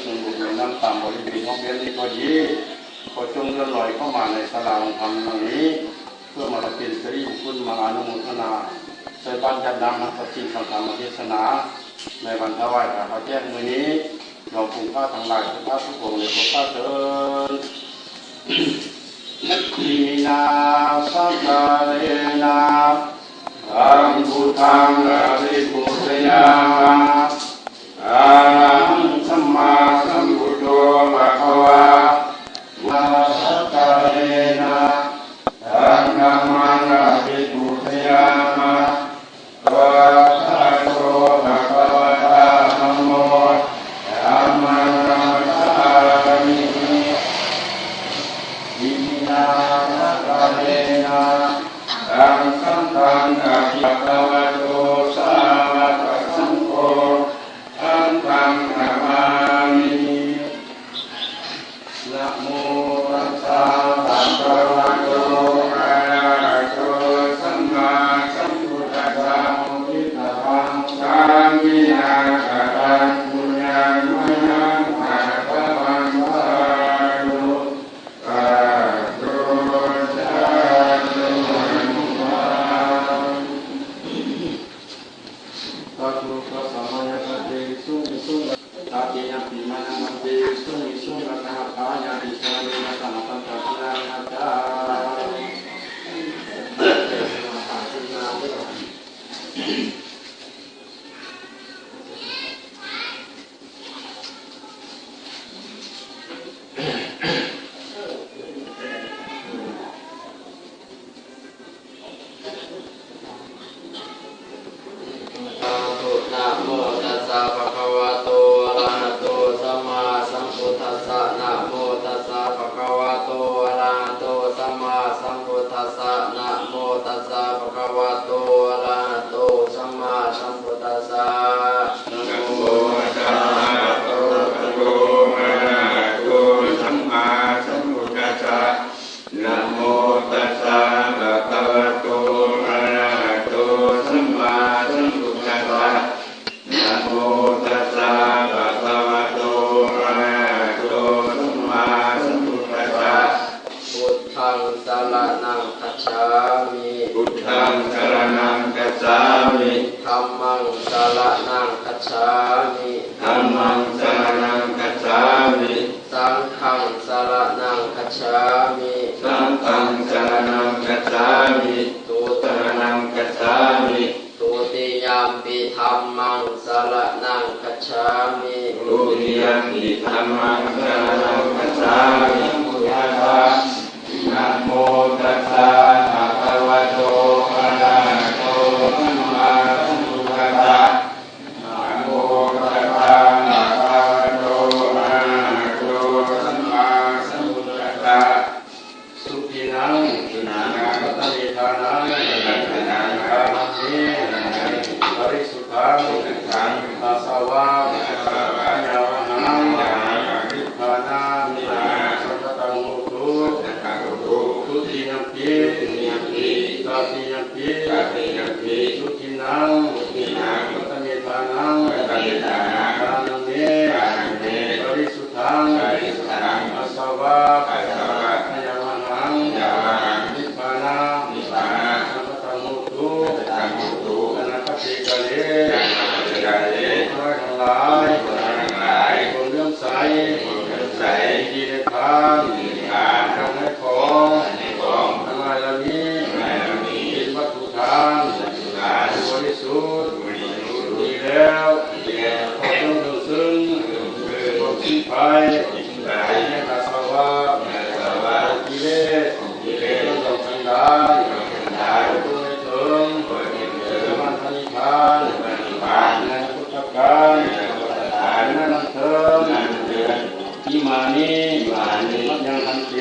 ເຊິ່ງລົງໄປນຳຕາມບໍລິເວນຮອບເຮືອນນີ້ກໍດີ, ຂໍຈົ່ງເລື່ອນລອຍເຂົ້າມາໃນສາລາໂຮງທຳຫຼັງນີ້ ເພື່ອມາເປັນສິລິມຸງຄຸນ ມາອະນຸໂມທະນາໃສ່ບາດຢາດນ້ຳ ຮັກສາສິນຟັງທຳເທດສະໜາ ໃນວັນຖວາຍພະພາແຈກມື້ນີ້. ລອງຜູ້ຂ້າທັງຫຼາຍທຸກພາກທຸກອົງເລີຍ ຂໍກາບເຊີນ. ອິມິນາສັກກາເລນະ ຕັງ ບຸດທັງ ອະພິປູຊະຍາມະ. ອະລະຫັງ ສຳມາສຳພຸດໂທ ພະຄະວາ. ນາສັກກາເລນະ ຕັງ ທຳມັງ ອະພິປູຊະຍາມະ. ພະຄະວະໂຕ ພະຄະວະຕາ ທຳໂມ ທຳມັງ ນະມັດສາມິ. ອິມິນາສັກກາເລນະ ຕັງ ສັງຄັງ ອະພິ ພະຄະວະໂຕ ສາວະກະສັງໂຄ ສັງຄັງ ນະມາມິ. ນະໂມຕັດສະ ພະຄະວະໂຕ ອະລະຫະໂຕ ສຳມາສຳພຸດທັດສະ. ສາມະຍາກະຕັງ ປຸນຍັງ ມະຍັງ ພະຄະວັງ ສາທຸ ສາທຸ ສາທຸ ສາທຸ. ຕະຕິຍຳປີມາຍັງ ພັນເຕ ວິສຸງ ວິສຸງ ລັກຂະຮັດຖາຍາຕິ ສະລະເນ ຍະຖາ ປັນຈະ ສະລະເນ ຍະຖາ. ສາທຸ ນະໂມຕັດສະ ພະຄະວະໂຕ ອະລະຫະໂຕ ສຳມາສຳພຸດທັດສະ. ນະໂມຕັດສະ ພະຄະວະໂຕ ອະລະຫະໂຕ ສຳມາສຳພຸດທັດສະ. ນະໂມຕັດສະ ພະຄະວະໂຕ ອະລະຫະໂຕ ສຳມາສຳພຸດທັດສະ. ນະໂມຕັດສະ ພະຄະວະໂຕ ອະລະຫະໂຕ ສຳມາສຳພຸດທັດສະ. ນະໂມຕັດສະ ພະຄະວະໂຕ ອະລະຫະໂຕ ສຳມາສຳພຸດທັດສະ. ນະໂມຕັດສະ ພະຄະວະໂຕ ອະລະຫະໂຕ ສຳມາສຳພຸດທັດສະ. ພຸດທັງ ສະລະນັງ ຄັດສາມິ. ພຸດທັງ ສະລະນັງ ຄັດສາມິ. ທຳມັງ ສະລະນັງ ຄັດສາມິ. ທຳມັງ ສະລະນັງ ຄັດສາມິ. ສັງຄັງ ສະລະນັງ ຄັດສາມິ. ສັງຄັງ ສະລະນັງ ຄັດສາມິ. ຕຸ ສະລະນັງ ຄັດສາມິ. ທຸຕິຍຳປິ ທຳມັງ ສະລະນັງ ຄັດສາມິ. ທຸຕິຍຳປິ ທຳມັງ ສະລະນັງ ຄັດສາມິ. ນະໂມຕັດສະ ພະຄະວະໂຕ ອະລະຫະໂຕ ສຳມາສຳພຸດທັດສະ. ນະໂມຕັດສະ ພະຄະວະໂຕ ອະລະຫະໂຕ ສຳມາສຳພຸດທັດສະ. ສຸທິນັງ ສຸທິນັງ ປະຕະເມທານັງ ປະຕະເມທານັງ ທານັງ ເມ ທານັງ ເມ ປະລິສຸດທັງ ປະລິສຸດທັງ ອາສະວະ ອາສະວະ ຂະຍາວະຫັງ ຂະຍາວະຫັງ ນິບພານາ ນິບພານາ ສັງຄະຕັງ ໂຫຕຸ ສັງຄະຕັງ ໂຫຕຸ. ທຸຕິຍຳປິ ທຸຕິຍຳປິ ຕະຕິຍຳປິ ຕະຕິຍຳປິ ສຸທິນັງ ສຸທິນັງ ປະຕະເມທານັງ ປະຕະເມທານັງ ທານັງ ເມ ທານັງ ເມ ປະລິສຸດທັງ ປະລິສຸດທັງ ອາສະວະ ອາສະວະ ຂະຍາວະຫັງ ຂະຍາວະຫັງ ນິບພານາ ນິບພານາ ສັງຄະຕັງ ໂຫຕຸ ສັງຄະຕັງ ໂຫຕຸ ອະນາຄະຕິກາເລ ອະນາຄະຕິກາເລ ພວກຂ້າທັງຫຼາຍ ພວກຂ້າທັງຫຼາຍ ຄວາມເຫຼື້ອມໃສ ຄວາມເຫຼື້ອມໃສ ທີ່ໄດ້ທານ ທີ່ໄດ້ທານ ທານໃນຂອງ ທານໃນຂອງ ທັງຫຼາຍເຫຼົ່ານີ້ ທັງຫຼາຍເຫຼົ່ານີ້ ເປັນວັດຖຸທານ ວັດຖຸທານ ທີ່ບໍລິສຸດ ທີ່ບໍລິສຸດ ດີແລ້ວ ດີແລ້ວ ຂໍຈົ່ງເຖິງເຊິ່ງ ຄວາມສິ້ນໄປ ແຫ່ງອາສະວະ ແຫ່ງອາສະວະ ຂອງກິເລດ ຂອງກິເລດ ທັງຫຼາຍ ທັງຫຼາຍ ຂໍຈົ່ງໄດ້ເຖິງ ຂໍຈົ່ງໄດ້ເຖິງ ສະຫວັນພະນິບພານ ສະຫວັນພະນິບພານ ໃນອະນາຄົດຕະການ ໃນອະນາຄົດຕະການ ໃນນັ້ນເທີນ ໃນນັ້ນເທີນ. ອິມານິ ອິມານິ ມະຍັງ ພັນເຕ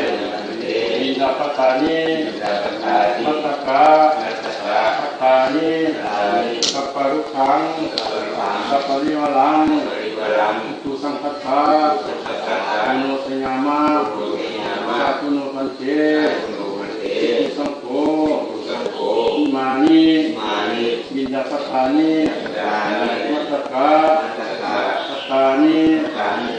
ມະຍັງ ພັນເຕ ບິນດາປະຕານິ ບິນດາປະຕານິ ພັດຕະກະ ພັດຕະກະ ພັດຕານິ ພັດຕານິ ສັບປະລຸກຂັງ ສັບປະລຸກຂັງ ສັບປະລິວາລັງ ສັບປະລິວາລັງ ອຸຕຸສັງຄັດຖາ ອຸຕຸສັງຄັດຖາ ໂອໂນຊະຍາມະ ໂອໂນຊະຍາມະ ສາທຸໂນ ພັນເຕ ສາທຸໂນ ພັນເຕ ອຸຕຸສັງໂຄ ອຸຕຸສັງໂຄ ອິມານິ ອິມານິ ບິນດາປະຕານິ ບິນດາປະຕານິ ພັດຕະກະ ພັດຕະກະ ພັດຕານິ ພັດຕານິ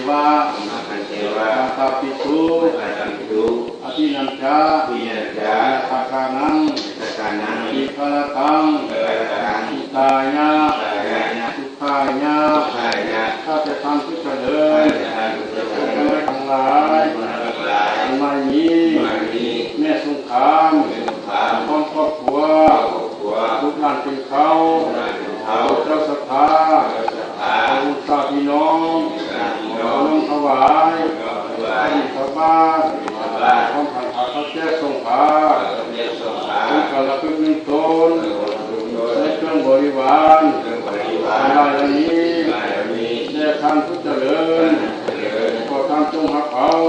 ມະ ມະ ພັນເທວະ ມາຕາປິຕຸ ມາຕາປິຕຸ ອະຕິນນຈາ ອະຕິນນຈາ ຍະຖາຄານັງ ຍະຖາຄານັງ ວິກາລະຕັງ ວິກາລະຕັງ ຫິຕາຍະ ຫິຕາຍະ ສຸຂາຍະ ສຸຂາຍະ ຂ້າແຕ່ທ່ານຜູ້ຈະເລີນ ຂ້າແຕ່ທ່ານຜູ້ຈະເລີນ ທັງຫຼາຍ ທັງຫຼາຍ ອັນມານີ້ ອັນມານີ້ ແມ່ສົງຄາມ ແມ່ສົງຄາມ ພ້ອມຄອບຄົວ ພ້ອມຄອບຄົວ ລູກຫຼານເປັນເກົ້າ ລູກຫຼານເປັນເກົ້າ ເຈົ້າສັດທາ ເຈົ້າສັດທາ ຂອງອຸດສາພີ່ນ້ອງ ອຸດສາພີ່ນ້ອງ ນ້ອມຖວາຍ ນ້ອມຖວາຍ ບິນທະບາດ ບິນທະບາດ ພ້ອມທັງພາເຂົ້າແຈກສົງພາ ພ້ອມທັງພາເຂົ້າແຈກສົງພາ ສົງຄະລະພຶກໜຶ່ງຕົນ ສົງຄະລະພຶກໜຶ່ງຕົນ ແລະເຄື່ອງບໍລິວານ ເຄື່ອງບໍລິວານ ທັງຫຼາຍເຫຼົ່ານີ້ ທັງຫຼາຍເຫຼົ່ານີ້ ແດ່ທ່ານຜູ້ຈະເລີນ ທ່ານຜູ້ຈະເລີນ ຂໍທ່ານຈົ່ງຮັບເອົາ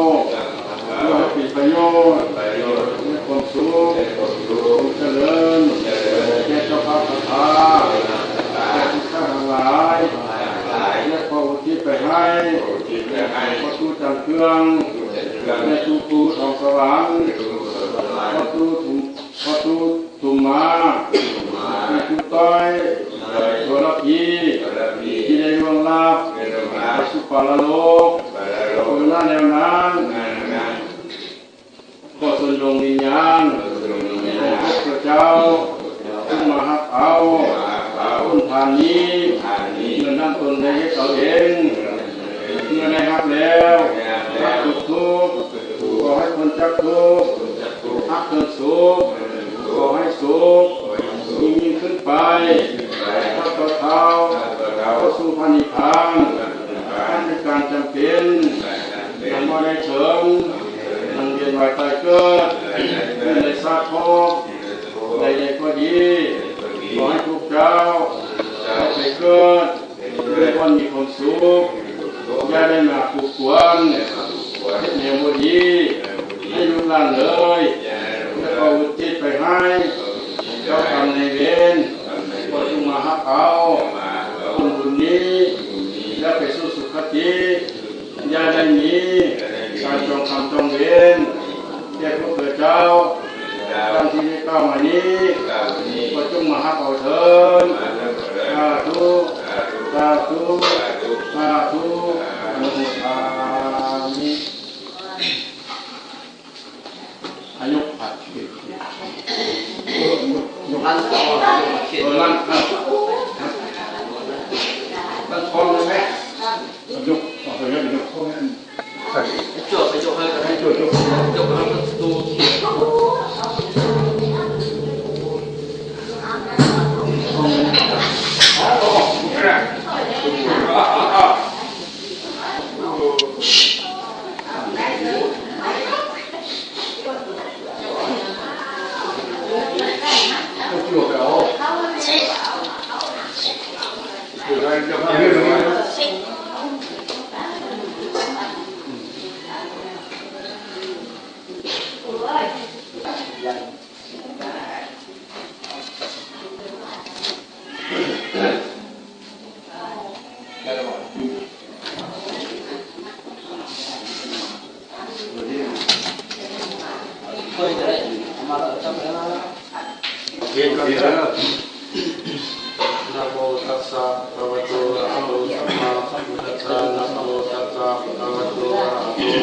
ເພື່ອໃຫ້ເປັນປະໂຫຍດ ປະໂຫຍດ ແລະຄວາມສຸກ ແລະຄວາມສຸກ ຄວາມຈະເລີນ ຄວາມຈະເລີນ ແກ່ເຈົ້າພາບສັດທາ ແກ່ຜູ້ສັດທາທັງຫຼາຍ ແລະຂໍອຸທິດໄປໃຫ້ ຂອອຸທິດໄປໃຫ້ ພໍ່ຕູ້ຈັນເຄືອງ ພໍ່ຕູ້ຈັນເຄືອງ ແມ່ຕູ້ປູທອງສະຫວັງ ພໍ່ຕູ້ທຸມ ພໍ່ຕູ້ທຸມມາ ແມ່ຕູ້ຕ້ອຍ ໂສລະພີ ທີ່ໄດ້ລ່ວງລັບໄປສູ່ປະລະໂລກ ເບື້ອງໜ້າແນວນັ້ນ ຂໍເຊີນດວງວິນຍານຂອງພວກເຈົ້າ ຈົ່ງມາຮັບເອົາຜົນທານນີ້ ເໝືອນດັ່ງຕົນໄດ້ເຮັດເອົາເອງ ເມື່ອໄດ້ຮັບແລ້ວ ຈະເກີດທຸກ ຂໍໃຫ້ພົ້ນຈາກທຸກ ຫາກເກີດສຸກ ຂໍໃຫ້ສຸກ ຍິ່ງໆຂຶ້ນໄປ ເທົ່າຕໍ່ເທົ່າ ເຂົ້າສູ່ພະນິບພານ ອັນເປັນການຈຳເປັນ ຍັງບໍ່ໄດ້ເຖິງ ຍັງວຽນວ່າຍຕາຍເກີດ ຢູ່ໃນຊາດພົບໃດໆກໍດີ ຂໍໃຫ້ພວກເຈົ້າໄດ້ໄປເກີດ ຢູ່ໃນບ່ອນມີຄວາມສຸກ ຢ່າໄດ້ມາກຸກກວນ ເຮັດແນວບໍ່ດີໃຫ້ລູກຫຼານເລີຍ ແລະຂໍອຸທິດໄປໃຫ້ເຈົ້າກຳນາຍເວນ ຂໍຈົ່ງມາຮັບເອົາຜົນບຸນນີ້ ແລະໄປສູ່ສຸຄະຕິ ຢ່າໄດ້ມີການຈອງກຳຈອງເວນແກ່ພວກເຂົາເຈົ້າ ດັ່ງທີ່ໄດ້ກ່າວມານີ້ ຂໍຈົ່ງມາຮັບເອົາເທີ້ນ ສາທຸ ສາທຸ ສາທຸ ອະນຸໂມທາມິ ອາຍຸ ຍກລັງ ເອີ ລັງ ເອີ ລັງຄອງນັ້ນແຫຼະ ຍົກ ເອົາໄປຍົກ ຍົກຄອງນັ້ນ ໃສ່ ໄປຈົວ ໄປຈົວໃຫ້ ໃຫ້ຈົວ ຈົວ ຈົວໃຫ້ປະຕູ ຄອງນັ້ນ ນະໂມຕັດສະ ພະຄະວະໂຕ ອະລະຫະໂຕ ສຳມາສຳພຸດທັດສະ ນະໂມຕັດສະ ພະຄະວະໂຕ ອະລະຫະໂຕ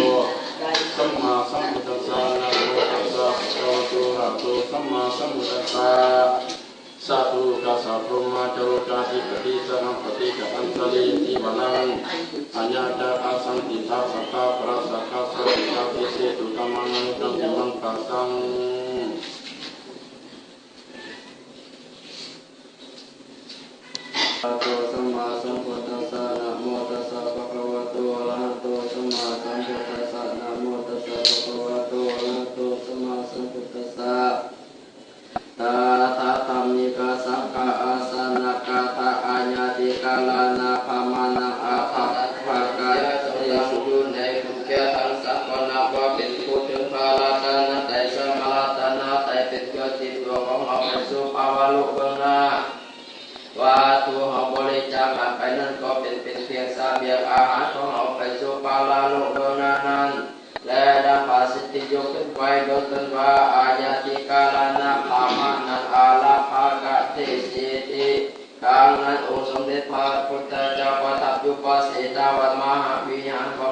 ສຳມາສຳພຸດທັດສະ ນະໂມຕັດສະ ພະຄະວະໂຕ ອະລະຫະໂຕ ສຳມາສຳພຸດທັດສະ ສາທຸ ກະສັບພະມະ ຈາລຸກາທິປະຕິ ສະນະປະຕິກະອັນຕະລີ ທິວະນັງ ອະຍາຈາກາສັນຕິ ທັດສະຕາ ປະລາສະກາສັນຕິ ກາຕິເສຕຸ ກຳມັງ ອະນຸກຳຕິມັງ ປະສັງ ອະໂຕ ສຳມາສຳພຸດທັດສະ ນະໂມຕັດສະ ພະຄະວະໂຕ ອະລະຫະໂຕ ສຳມາສຳພຸດທັດສະ ນະໂມຕັດສະ ພະຄະວະໂຕ ອະລະຫະໂຕ ສຳມາສຳພຸດທັດສະ ຕະຖາທຳມິກະ ສັງຄະອາສະນະກະທາ ອາຍາຕິກາລານະ ພາມານັງ ອາພາກະເຕສຸ ຢູ່ໃນຄຸນແກ່ທັງສາມກໍນັບວ່າເປັນຜູ້ເຖິງພະລັດຕະນະໄຕ ສາມະລັດຕະນະໄຕ ເປັນເຄື່ອງຕິດຕົວຂອງເຮົາໄປສູ່ພາວະໂລກເບື້ອງໜ້າ ວັດຖຸເຮົາບໍລິຈາກກັນໄປນັ້ນກໍເປັນ ເປັນພຽງສະບຽງອາຫານຂອງເຮົາໄປສູ່ພາລະໂລກເບື້ອງໜ້ານັ້ນ ແລະ ນຳພາສິດທີ່ຍົກຂຶ້ນໄວ້ເບື້ອງຕົ້ນວ່າ ອາຍາຕິກາລານະ ພາມານັງ ອາລະພາກະເຕເສຕິ ຄັ້ງນັ້ນ ອົງສົມເດັດພະພຸດທະເຈົ້າປະທັບຢູ່ພະເຊຕະວັດມະຫາວິຫານຂອງ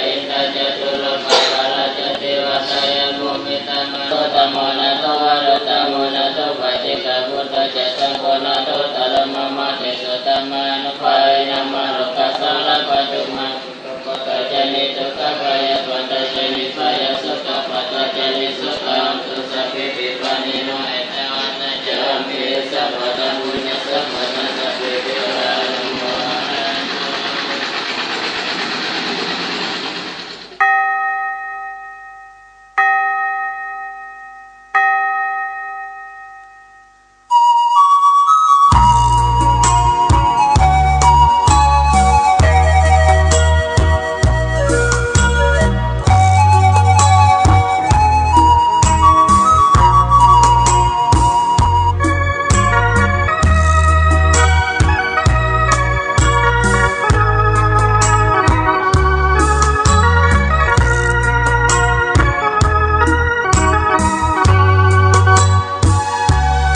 ນະ ອິນທະ ຈະຕຸໂລກະປາລະ ຈະ ເທວະຕາ ຍະ ພູມິ ຕາ ມະນຸ ທຳມະ ນາ ໂທ ວະລຸດຕະ ໂມ ນາ ໂທ ປາເຈກະ ພຸດທະ ຈະ ສັງ ໂຄ ນາ ໂທ ຕະ ລະ ມະ ມະ ເຕ ໂສ ທຳມາ ອະນຸພາເວ ນະ ມະ ໂລກະ ສາ ລະ ປະ ຕຸ ມະ ໂກ ໂຕ ຈະ ນິ ໂຕ ກະ ພະ ຍາ ປັດ ຕະ ຈະ ນິ ພະ ຍາ ໂສ ກະ ປັດ ຕະ ຈະ ນິ ໂສ ກະ ຫົນ ຕຸ ສະ ເພ ເພ ປາ ນີ ໂນ ເອ ຕະ ວັດ ຕະ ຈາ ເມ ສະ ພະ ທຳ ບຸນ ຍະ ສະ ພະ ທາ ສະ ເພ ເພ ວະ ອາ ນຸ ໂມ ທະ ນາ ໂຕ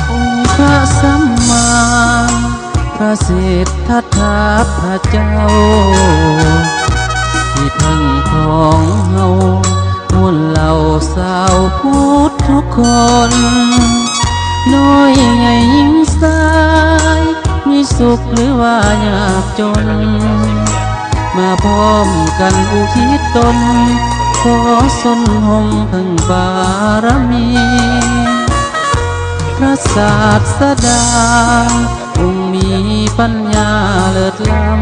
ອົງພະສຳມາ ພະສິດທັດຖະພະເຈົ້າ ທີ່ເພິ່ງຂອງເຮົາ ໝູ່ເຫຼົ່າຊາວພຸດທຸກຄົນ ນ້ອຍໃຫຍ່ຍິງຊາຍ ມີສຸກຫຼືວ່າຍາກຈົນ ມາພ້ອມກັນອຸທິດຕົນ ຂໍສົນຮົມເພິ່ງບາລະມີ ພະສາດສະດາ ອົງມີປັນຍາເລີດລ້ຳ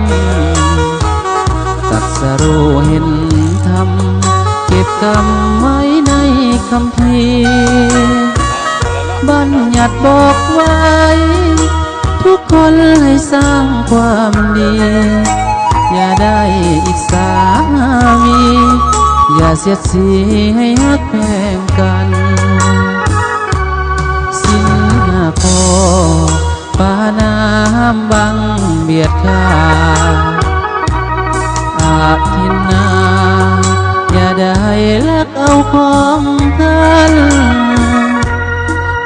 ຕັດສະຮູ້ເຫັນທຳ ເກັບກຳໄວ້ໃນຄຳພີ ບັນຍັດບອກໄວ້ ທຸກຄົນໃຫ້ສ້າງຄວາມດີ ຢ່າໄດ້ອິດສາມີ ຢ່າສຽດສີໃຫ້ຮັກແພງກັນ. ສິນຫ້າຂໍ້ ປານາຫ້າມບັງບຽດຂ້າ ອະທິນນາ ຢ່າໄດ້ລັກເອົາຂອງກັນ.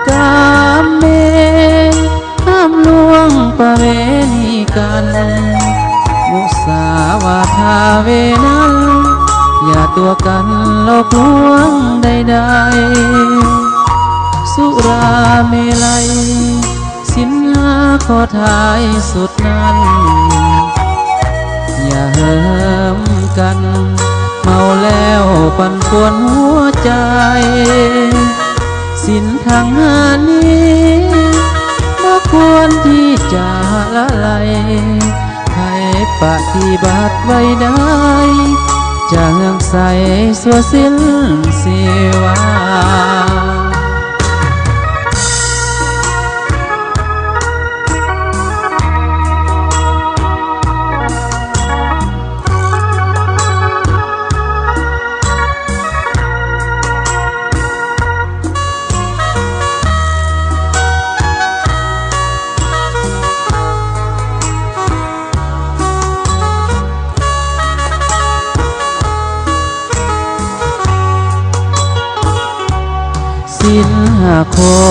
ກາເມ ຫ້າມລ່ວງປະເວນີກັນ. ມຸສາວາທາເວນັນ ຢ່າຕົວະກັນຫຼອກລວງໃດໆ. ສຸລາເມໄລ ສິນຫ້າຂໍ້ທ້າຍສຸດນັ້ນ ຢ່າເຫິມກັນ ເມົາແລ້ວປັ່ນປ່ວນຫົວໃຈ. ສິນທັງຫ້ານີ້ ບໍ່ຄວນທີ່ຈະລະໄລ ໃຜປະຕິບັດໄວ້ໄດ້ ຈະເຮືອງໃສຊົ່ວສິ້ນຊີວາ. ສິນຫ້າຂໍ້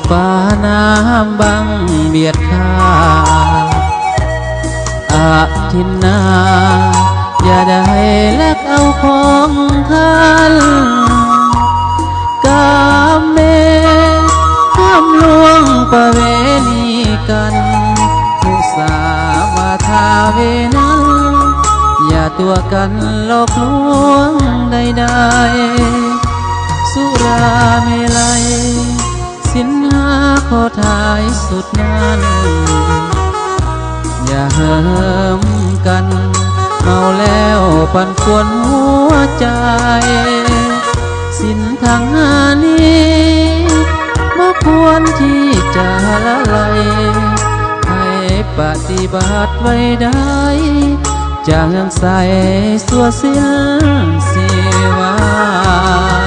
ປານາຫ້າມບັງບຽດຂ້າ ອະທິນນາ ຢ່າໄດ້ລັກເອົາຂອງຄັນ. ກາເມ ຫ້າມລ່ວງປະເວນີກັນ. ມຸສາວາທາເວນັນ ຢ່າຕົວະກັນຫຼອກລວງໃດໆ. ສຸລາເມໄລ ສິນຫ້າຂໍ້ທ້າຍສຸດນັ້ນ ຢ່າເຫິມກັນ ເມົາແລ້ວປັ່ນປ່ວນຫົວໃຈ. ສິນທັງຫ້ານີ້ ບໍ່ຄວນທີ່ຈະລະໄລ ໃຫ້ປະຕິບັດໄວ້ໄດ້ ຈະເຮືອງໃສຊົ່ວສິ້ນຊີວາ.